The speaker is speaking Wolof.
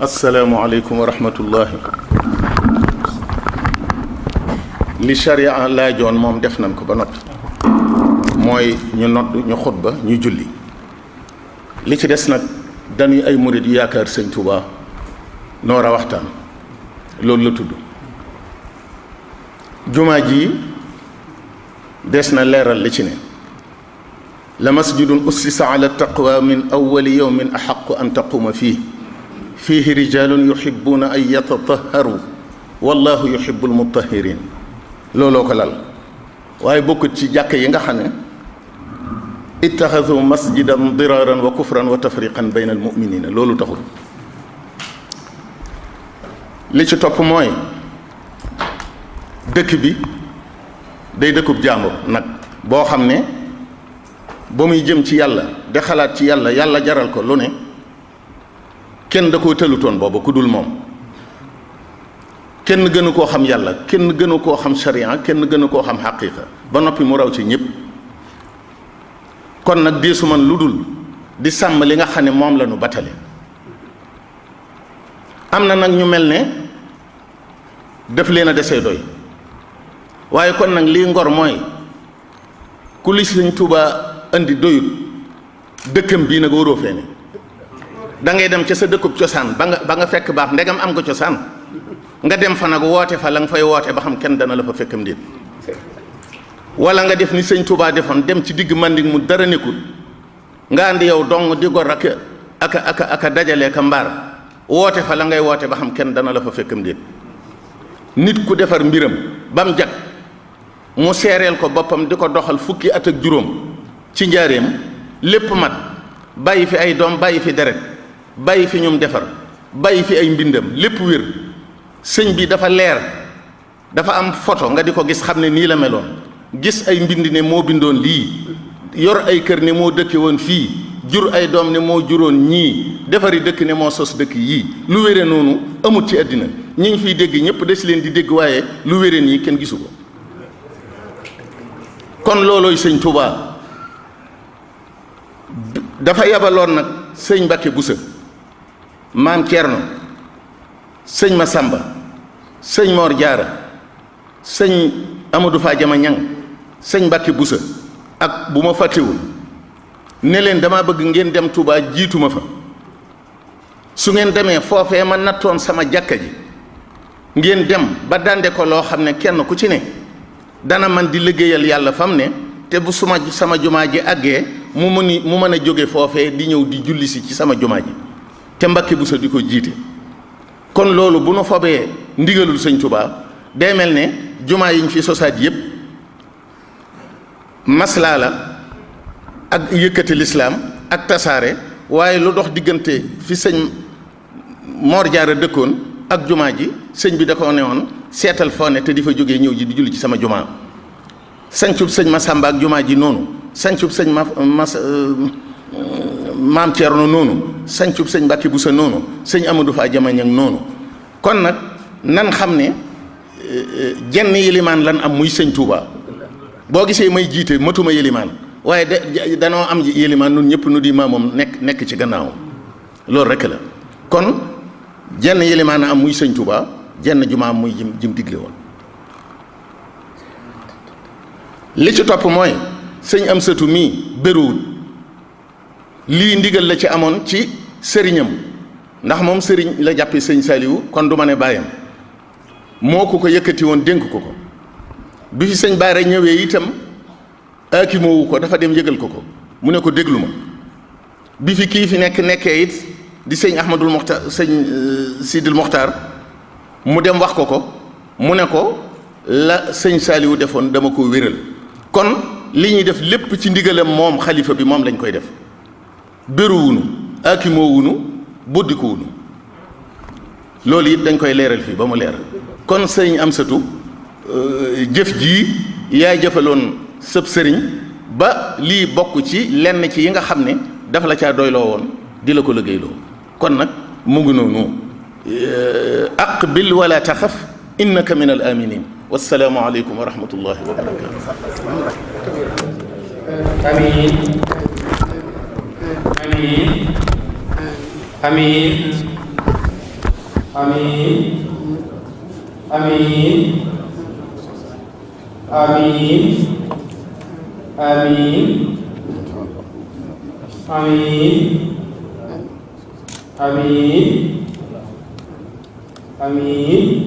asalaamualeykum wa rahmatullahi. li sharia laajoon moom def nañ ko ba noppi, mooy ñu nodd ñu xutba ñu julli. li ci des nag dañuy ay murid yu yaakaar sëñ Tuubaa noor a waxtaan, loolu la tudd. jumaa ji des na leeral li ci ne. la masjidun ussisa ala taqwa min awwali yawmin axaqu an taquma fiihi rijalun yuhibbuna an yatatahharu wallahu yuhibbul mutahhirin. looloo ko lal, waaye bokkut ci jàkk yi nga xam ne ittaxadu masjidan diraran wa kufran wa tafriqan bayna almuminina, loolu taxul. li ci topp mooy dëkk bi day dëkkub jaambur nag boo xam ne ba muy jëm ci yàlla de xalaat ci yàlla, yàlla jaral ko lu ne, kenn da koo tëlutoon booba ku dul moom. kenn gënu koo xam yàlla, kenn gënu koo xam sharia, kenn gënu koo xam xaqiiqa, ba noppi mu raw ci ñëpp. kon nag deesu man lu dul di sàmm li nga xam ne moom la ñu batale. am na nag ñu mel ne def leen a desee doy, waaye kon nag lii ngor mooy ku li Sëñ Tuubaa indi doyut, dëkkam bii nag waroo fee ne. da ngay dem ca sa dëkkub cosaan ba nga fekk baax, ndegam am nga cosaan nga dem fa nag woote fa la nga fay woote ba xam kenn dana la fa fekkam déet. wala nga def ni Sëñ Tuubaa defoon, dem ci digg Manding mu dara nekkul, nga andi yow dong di gor aka dajale ka mbaar, woote fa la ngay woote ba xam kenn dana la fa fekkam déet. nit ku defar mbiram ba mu jag mu seereel ko boppam di ko doxal fukki at ak juróom ci njaareem, lépp mat, bàyyi fi ay doom, bàyyi fi deret, bàyyi fi ñum defar, bàyyi fi ay mbindam, lépp wér. sëñ bi dafa leer, dafa am photo nga di ko gis xam ne nii la meloon, gis ay mbind ne moo bindoon lii, yor ay kër ne moo dëkke woon fii, jur ay doom ne moo juróon ñii, defari dëkk ne moo sos dëkk yii. lu wére noonu amut ci àddina. ñi ngi fiy dégg ñëpp des leen di dégg, waaye lu wére nii kenn gisu ko. kon loolooy sëñ Tuubaa. dafa yabaloon nag sëñ Mbàkke Buso, maam Cerno, sëñ Masamba, sëñ Moor Jaara, sëñ Amadou Fadiama Ñang, sëñ Mbàkke Buso ak bu ma fàttewul, ne leen dama bëgg ngeen dem Touba jiituma fa. su ngeen demee foofee ma nattoon sama jàkka ji, ngeen dem ba dande ko loo xam ne kenn ku ci ne dana man di liggéeyal yàlla fam ne, te bu sama jumaa ji àggee mu mën a jóge foofee di ñëw di julli si ci sama jumaa ji, te Mbàkke Buso di ko jiite. kon loolu bu nu fobee ndigalul sëñ Tuubaa, day mel ne jumaa yi ñu fi sosaat yépp maslaa la ak yëkkati lislaam ak tasaare, waaye lu dox diggante fi sëñ Moor Jaara dëkkoon ak jumaa ji, sëñ bi da ko ne woon seetal foo ne te di fa jógee ñëw ji di julli ci sama jumaa. sancub sëñ Masamba ak jumaa ji noonu, sancub sëñ maam Ceerno noonu, sancub sëñ Mbàkke Buso noonu, sëñ Amadou Fadiama Ñang noonu. kon nag nan xam ne jenn yilimaan lan am muy sëñ Tuubaa. boo gisee may jiite matuma yilimaan, waaye danoo am yilimaan nun ñëpp nu di maamoom nekk ci gannaawam, loolu rekk la. kon jenn yilimaan a am muy sëñ Tuubaa, jenn jumaa am muy jim digle woon. li ci topp mooy sëñ Amsatu mii bëriwul, lii ndigal la ci amoon ci sëriñam, ndax moom sëriñ la jàppe sëñ Saliou, kon du ma ne bàyyam, moo ko yëkkati woon dénk ko ko. bi fi sëñ Baara ñëwee itam aakimoo wu ko, dafa dem yëgal ko ko, mu ne ko déglu ma. bi fi kii fi nekkee it di sëñ Ahmadul Moxtaar, sëñ Sidil Moxtaar, mu dem wax ko mu ne ko la sëñ Saliou defoon dama ko wéral. kon li ñuy def lépp ci ndigalam moom xalifa bi moom lañ koy def, béruwunu, aakimoo wunu, boddiku wunu. loolu it dañ koy leeral fii ba mu leer. kon sëñ Amsatu, jëf jii yaay jëfaloon sëb sëriñ ba lii bokk ci lenn ci yi nga xam ne dafa la caa doyloo woon di la ko liggéeyloo. kon nag mu ngi noonu, aqbil wala taxaf innaka min al aminin. wassalaamu aleykum wa rahmatullahi wa barakatuh. amiin amiin amiin amiin amiin amiin amiin amiin amiin amiin